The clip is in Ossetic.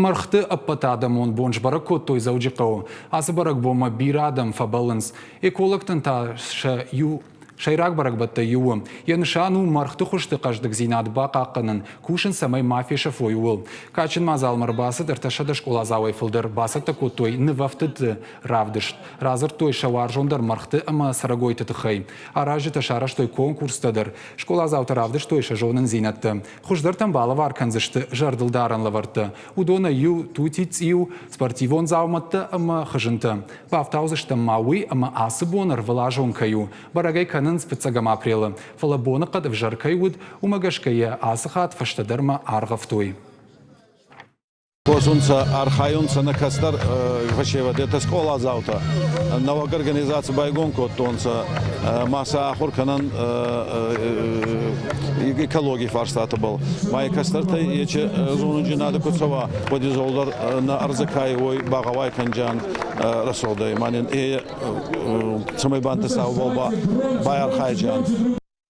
Мӕргъты ӕппӕтадӕмон бон сбӕрӕг кодтой Дзӕуджыхъӕуы. Ацы бӕрӕгбонмӕ бирӕ адӕм фӕбӕллынц. Экологтӕн та сӕ иу сӕйраг бӕрӕгбӕттӕй иу у. Йӕ нысан у мӕргъты хуызты хъӕздыгдзинад бахъахъхъӕнын, кусын цӕмӕй ма фесӕфой, ууыл. Кадджын мадзалмӕ ӕрбацыд 300 скъоладзауӕй фылдӕр, бацӕттӕ кодтой нывӕфтыдты равдыст. Радзырдтой сӕ уарзондӕр мӕргъты ӕмӕ цӕрӕгойты тыххӕй. Аразджытӕ сарӕзтой конкурстӕ дӕр. Скъоладзаутӕ равдыстой сӕ зонындзинӕдтӕ. Хуыздӕртӕн балӕвар кӕндзысты зӕрдылдарӕн лӕвӕрттӕ. Уыдонӕй иу тути цъиу, спортивон дзаумӕттӕ ӕмӕ хызынтӕ. Бафтаудзыстӕм ма уый, ӕмӕ ацы бон ӕрвылазон кӕй у. Бӕрӕг ӕй кӕнынц фыццӕгӕм апрелы. Фӕлӕ боныхъӕд ӕвзӕр кӕй уыд, уымӕ гӕсгӕ йӕ ацы хатт фӕстӕдӕрмӕ аргъӕвтой. Косунцӕ, архайунцӕ нӕ кӕстӕр фӕсевӕд, етӕ скъоладзаутӕ. Нӕуӕг организаци байгон кодтонцӕ, ма сӕ ахур кӕнӕн экологий фарстатӕбӕл. Ма е кӕстӕртӕй ечи зонунджийнадӕ ку цӕуа, уӕд изолдӕр нӕ ӕрдзӕ ка уой багъӕуай кӕнджан рӕсугъдӕй. Ма нин е цӕмӕй бантӕса, уобӕл ба байархайджан.